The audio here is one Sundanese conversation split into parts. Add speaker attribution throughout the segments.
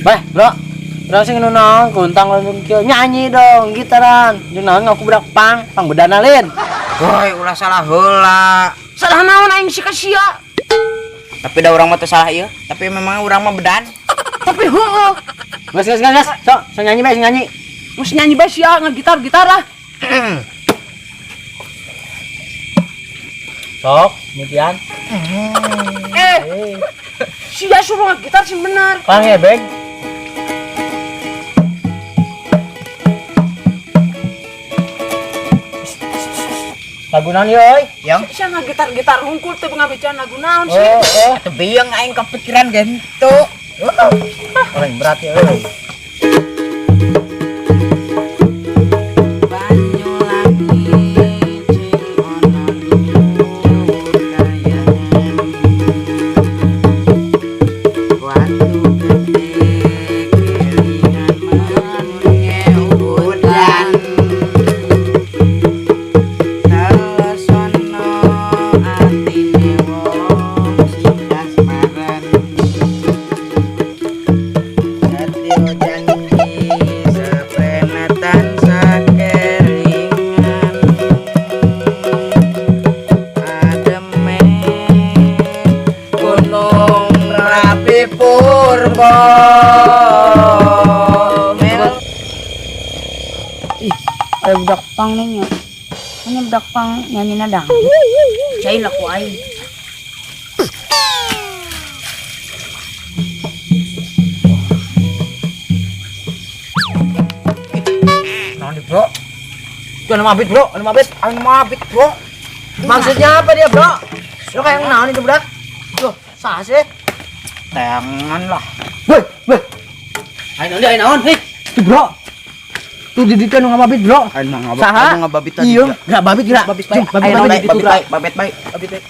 Speaker 1: Bah, bro. Bro sing nu naon kuntang lamun kieu nyanyi dong gitaran. Jeung naon ngaku budak pang, pang bedana lin.
Speaker 2: Woi, ulah salah heula.
Speaker 3: Salah naon aing si ka sia.
Speaker 2: Tapi da urang mah teu salah ieu, tapi memang urang mah bedan.
Speaker 3: Tapi heueuh,
Speaker 1: Geus geus geus. Sok, sok nyanyi bae, sok nyanyi.
Speaker 3: geus nyanyi bae sia ngagitar-gitar ah.
Speaker 1: Sok, mitian.
Speaker 3: Eh, sia suruh ngagitar sing bener.
Speaker 1: Pang ebeg. Lagu naon ieu euy?
Speaker 2: Yang
Speaker 3: Sia ngagitar-gitar hungkul teu ngabejaan lagu naon sih.
Speaker 1: Oh, oh.
Speaker 2: atuh bieu aing kepikiran gitu.
Speaker 1: Orang berat ya euy.
Speaker 2: Banyu langit sing ana dhuwur kayangan. Watu gede kelingan mengehudan. Telesono atine wong sing kasmaran. Satyo janji seprene tansah kelingan. Ademe Gunung Merapi Purba.
Speaker 4: Ih, ada budak pang nih nya. Ini budak pang nyanyi nadang. Cai lah ku aing.
Speaker 1: Naon di, Bro? Itu anu mabit, Bro. Anu mabit.
Speaker 2: Anu mabit, Bro.
Speaker 1: Maksudnya apa dia, Bro? Lu kayak naon itu, budak? Loh, sah sih.
Speaker 2: Tangan lah.
Speaker 1: Woi, woi. Ayo naon dia, ayo naon, hei. Tuh, Bro. Tuh di ditu anu ngamabit, Bro.
Speaker 2: Ayo mah
Speaker 1: Saha?
Speaker 2: anu ngababit tadi.
Speaker 1: Iya, gerak babit gerak.
Speaker 2: Babit bae.
Speaker 1: Jung, babit
Speaker 2: Ayo
Speaker 1: babit
Speaker 2: babit
Speaker 1: itu
Speaker 2: babit
Speaker 1: gerak.
Speaker 2: bae, babit bae. Babit bae.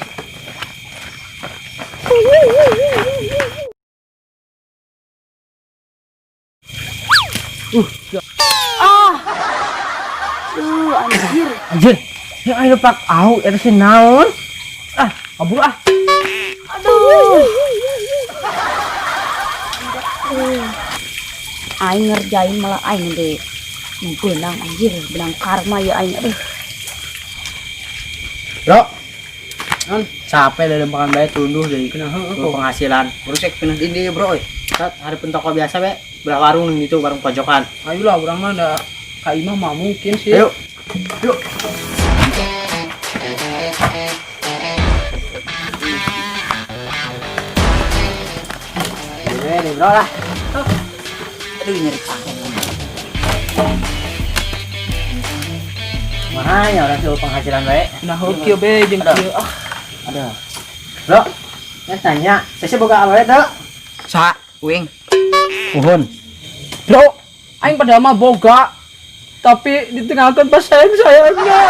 Speaker 4: Anjir.
Speaker 1: Anjir. Yang ayo pak au eta si naon? Ah, kabur ah.
Speaker 4: Aduh. Aing ngerjain malah aing deh. Benang anjir, benang karma ya aing. Aduh.
Speaker 1: Bro. Non, capek dari makan bae tunduh dari penghasilan.
Speaker 2: Berusek pindah dindi bro. Euy.
Speaker 1: Sat, hari toko biasa be, belah warung gitu, warung pojokan.
Speaker 3: Ayolah urang mah da ka imah mah mungkin sih.
Speaker 1: Ayo. Yuk. Ini nih, bro lah.
Speaker 2: Aduh nyeri tangan.
Speaker 1: Mahanya orang tuh penghasilan bae.
Speaker 3: Nah, heuh kieu be jeung kieu ah.
Speaker 1: Ada. Bro, ya tanya, saya sih boga awewe teu?
Speaker 2: Sa, uing.
Speaker 1: Pohon.
Speaker 3: Bro, aing padahal mah boga. Tapi ditinggalkan pas sayang-sayangnya.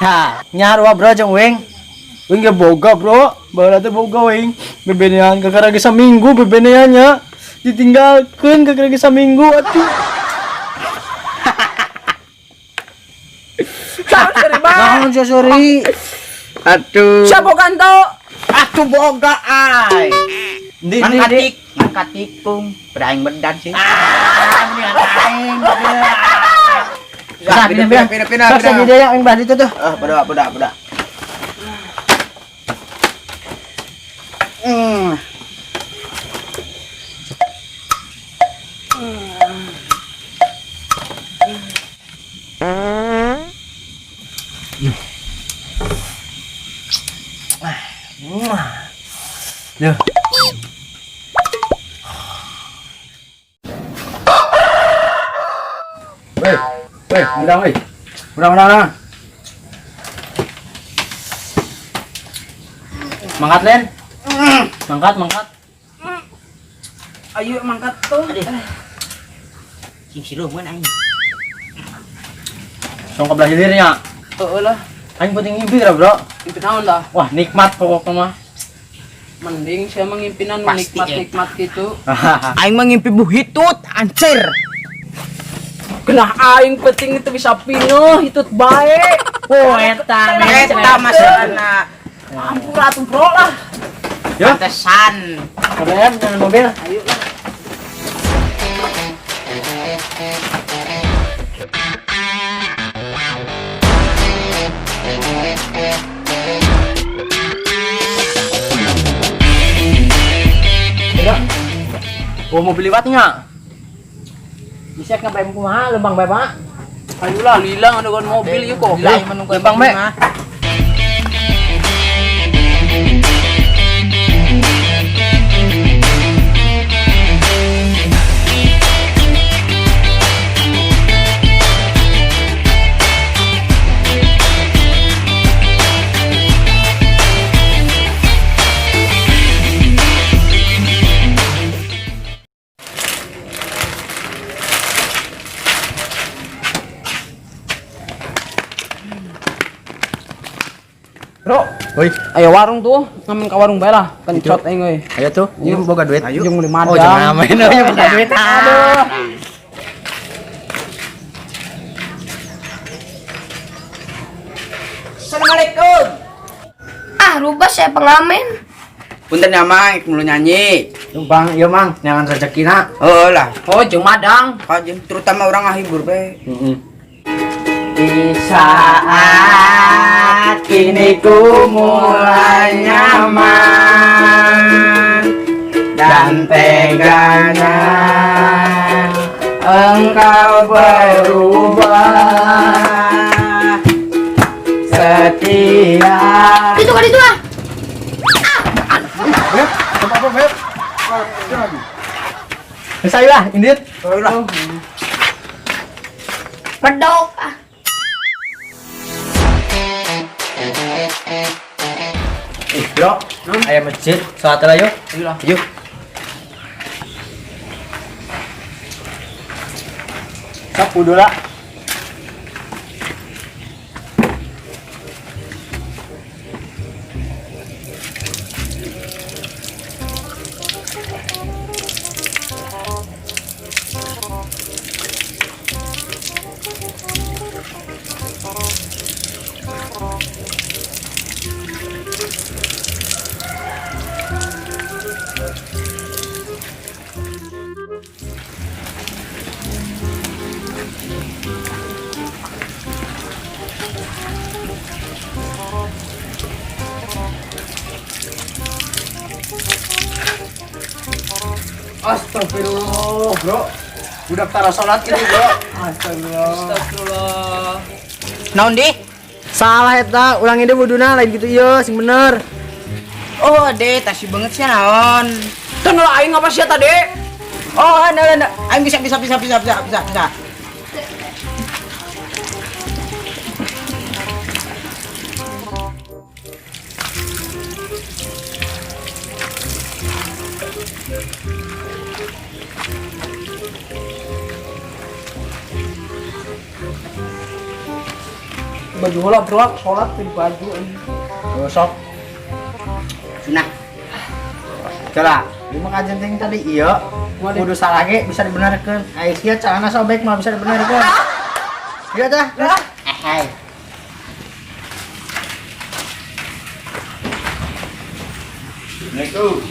Speaker 1: Nah, nyarua bro jeung wing. Wing ge boga bro, baheula teh boga wing. Bebenean kakara ge saminggu bebeneannya. Ditinggalkeun kakara ge saminggu atuh.
Speaker 3: Sorry, Bang.
Speaker 1: Naon sia sorry.
Speaker 2: Aduh.
Speaker 3: Siapa boga ento?
Speaker 2: Atuh boga ai.
Speaker 1: Di
Speaker 2: Ngan
Speaker 1: di di.
Speaker 2: katik, ngan katikung. Pada aing bedan sih.
Speaker 1: Ah, mendingan aing.
Speaker 2: Ya,
Speaker 1: Pindah,
Speaker 2: pindah, pindah, pindah,
Speaker 1: Sok
Speaker 2: pindah.
Speaker 1: di dia yang belah itu tuh.
Speaker 2: Ah, berdoa, berdoa, berdoa. Hmm.
Speaker 1: Duh. Weh, weh, undang weh. Undang, undang, undang. Mangkat, Len. Mangkat, mangkat.
Speaker 3: Ayo mangkat tuh.
Speaker 2: Sing siluman aing.
Speaker 1: Song kebelah hilirnya.
Speaker 3: Heeh lah.
Speaker 1: Aing penting ngimpi lah, Bro.
Speaker 3: Ngimpi naon lah.
Speaker 1: Wah, nikmat pokoknya mah.
Speaker 3: Mending saya mengimpi nu
Speaker 2: Pasti,
Speaker 3: nikmat-nikmat gitu.
Speaker 2: Aing mah ngimpi buhitut, anjir.
Speaker 3: Kenah aing penting itu bisa pinuh, hitut bae.
Speaker 1: Oh, eta
Speaker 2: Eta masalahna.
Speaker 3: Ampun atuh bro lah.
Speaker 1: Ya.
Speaker 2: Pantesan.
Speaker 1: Kalian dengan mobil.
Speaker 3: Ayo lah.
Speaker 1: Oh, mau beli liwatnya. Bisa ngapain kumaha lembang bae, Pak?
Speaker 3: Ayolah lila ada mobil ieu kok.
Speaker 2: Lila menunggu
Speaker 1: Lembang bae.
Speaker 3: Bro,
Speaker 1: Oi,
Speaker 3: ayo warung tuh, ngamen ka warung bae lah. Kencot aing euy.
Speaker 1: ayo tuh. Ini boga duit.
Speaker 2: Ayo.
Speaker 3: Jeung meuli madang.
Speaker 1: Oh, jangan main euy boga duit.
Speaker 3: Aduh.
Speaker 2: Assalamualaikum.
Speaker 4: Ah, rubah saya pengamen.
Speaker 2: Punten ya Mang, ik mulu nyanyi.
Speaker 1: Numpang, ieu Mang, nyangan rezekina.
Speaker 2: Oh lah.
Speaker 3: Oh, jeung madang.
Speaker 2: Kajian terutama orang ngahibur bae.
Speaker 1: Heeh. Di saat kini ku mulai nyaman dan teganya engkau berubah setia.
Speaker 4: Itu kan itu ah.
Speaker 1: Apa Beb? Bisa lah, indit.
Speaker 2: Lah.
Speaker 4: Medok ah.
Speaker 1: Bro, ayam masjid, sholat lah yuk.
Speaker 3: Ayolah.
Speaker 2: Yuk.
Speaker 1: Sok wudu lah. Astagfirullah, bro. Budak tara sholat gitu, bro. Astagfirullah.
Speaker 3: Astagfirullah.
Speaker 2: Naon di?
Speaker 1: Salah eta, ulangi deh wuduna lain gitu ieu sing bener.
Speaker 2: Oh, de, tasi banget sih naon.
Speaker 3: Teu nolak aing apa sih tadi?
Speaker 2: Oh, nah, nah, nah. Aing bisa bisa bisa bisa bisa bisa bisa.
Speaker 3: Baju heula bro, salat di baju anjing.
Speaker 1: Oh, sok.
Speaker 2: Sunah.
Speaker 1: Coba, lima kajian ting tadi iya. Kudu salah ge bisa dibenarkeun. Ai sia celana sobek mah bisa dibenarkeun. Iya tah.
Speaker 2: Eh,
Speaker 1: Assalamualaikum.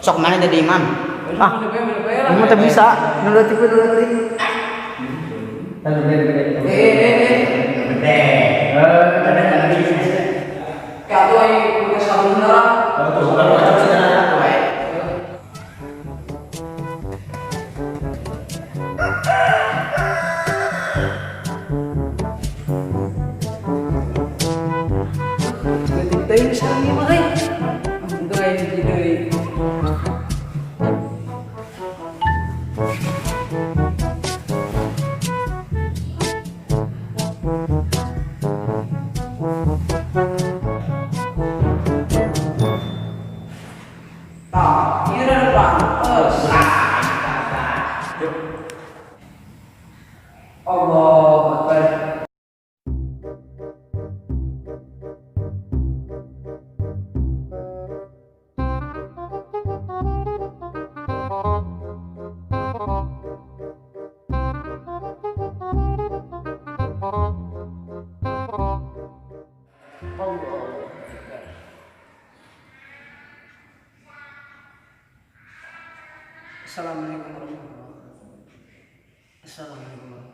Speaker 2: Sok mana jadi imam?
Speaker 1: Ah, ini mah teu bisa. Nu leutik we nu leutik.
Speaker 3: Katuh aing pakai sabun lah. Leutik teuing sareng ieu mah euy. Untung aing hiji deui. Tah, ieu rada pantes. Allahu Akbar. Assalamualaikum warahmatullahi wabarakatuh. Assalamualaikum warahmatullahi wabarakatuh.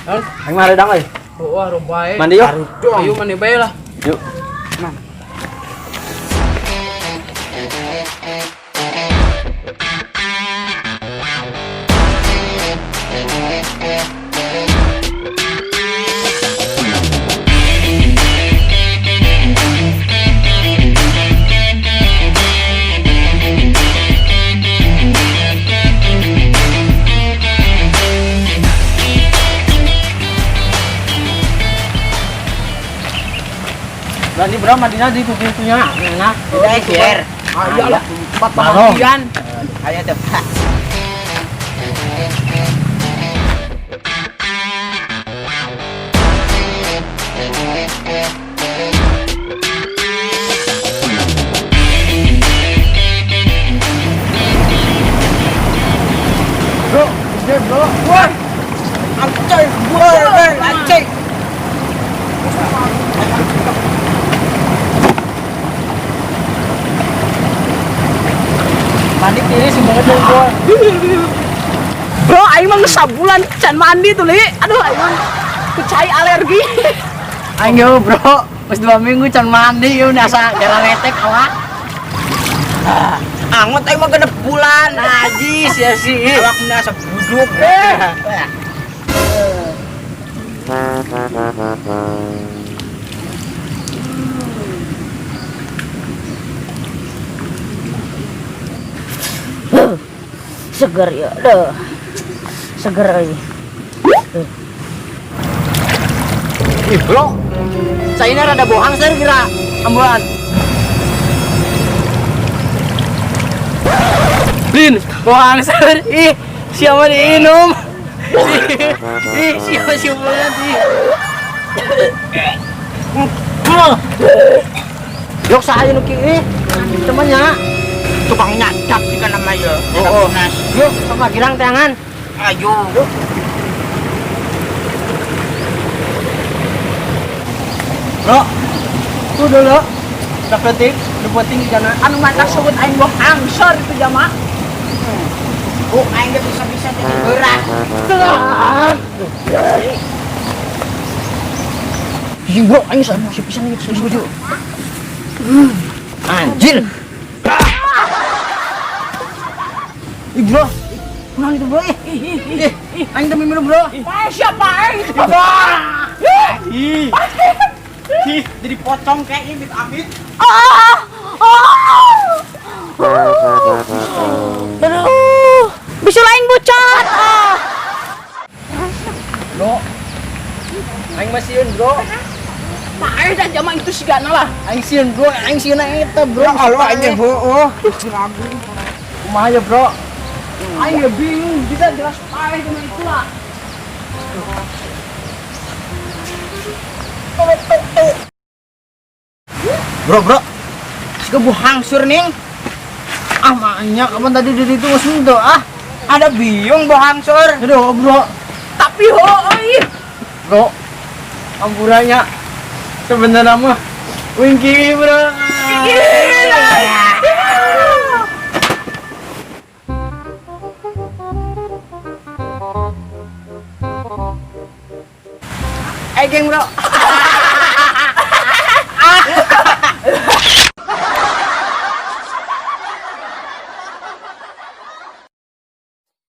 Speaker 1: Aing mah hareudang euy.
Speaker 3: Oh, harum bae.
Speaker 1: Mandi yuk.
Speaker 3: Ayo mandi bae lah.
Speaker 1: Yuk. Berani bro, mandinya di kuku-kukunya. Enak.
Speaker 2: Udah share.
Speaker 3: Ayo lah, tempat
Speaker 1: Marong.
Speaker 3: pemandian.
Speaker 2: Ayo tuh.
Speaker 1: Bro, gede bro.
Speaker 2: Wah. Anjay, wah, anjay.
Speaker 1: Mandi tiris banget dong bro.
Speaker 3: Bro, aing mah geus sabulan can mandi tuh, Li. Aduh, aing mah kucai alergi.
Speaker 1: Aing yo bro, wis 2 minggu can mandi yo asa jalan etek awak.
Speaker 2: Angot aing mah genep bulan.
Speaker 1: Najis ya sih.
Speaker 2: Awak ini asa buduk.
Speaker 4: Seger ya, aduh. Seger euy.
Speaker 1: Ih bro, saya ini rada bohong saya kira ambulan. Lin, bohong sir. Ih, siapa diinum? Ih, siapa siapa nanti? Yok saya nuki ih, temannya.
Speaker 2: Tukang nyadap sih kan nama ya.
Speaker 1: Oh, oh. Yuk, sama girang tangan.
Speaker 2: Ayo.
Speaker 1: Bro, tuh dulu. Dapetin, dapetin di sana.
Speaker 3: Anu mantap sebut aing boh angsor itu jamaah.
Speaker 2: Oh, aing ge bisa-bisa jadi berat.
Speaker 1: Ih, bro, aing sama si pisan ieu setuju. Anjir. Ih, bro. Kunaon itu, bro? Ih, ih, aing teh minum, bro.
Speaker 3: Wah, siapa aing?
Speaker 1: Ih. Ih, jadi pocong kayak ini amit.
Speaker 4: Aduh, bisul aing bocor. Ah.
Speaker 1: Bro. Aing mah sieun, bro.
Speaker 3: Paeh dah jamaah itu sigana lah.
Speaker 1: Aing sieun, bro. Aing sieun eta, bro.
Speaker 2: Ya Allah aing heueuh.
Speaker 1: Kumaha ya, bro?
Speaker 3: Aing ya bingung, bisa jelas paeh jamaah itu lah.
Speaker 1: Bro, bro.
Speaker 2: Siga buhangsur ning.
Speaker 1: Ah, maknya kapan tadi di situ geus henteu ah.
Speaker 2: Ada biung buhangsur.
Speaker 1: Aduh, bro.
Speaker 3: Tapi heueuh.
Speaker 1: Bro. Ampurannya. Sebenarnya mah Winky, bro.
Speaker 2: Eh, geng, bro.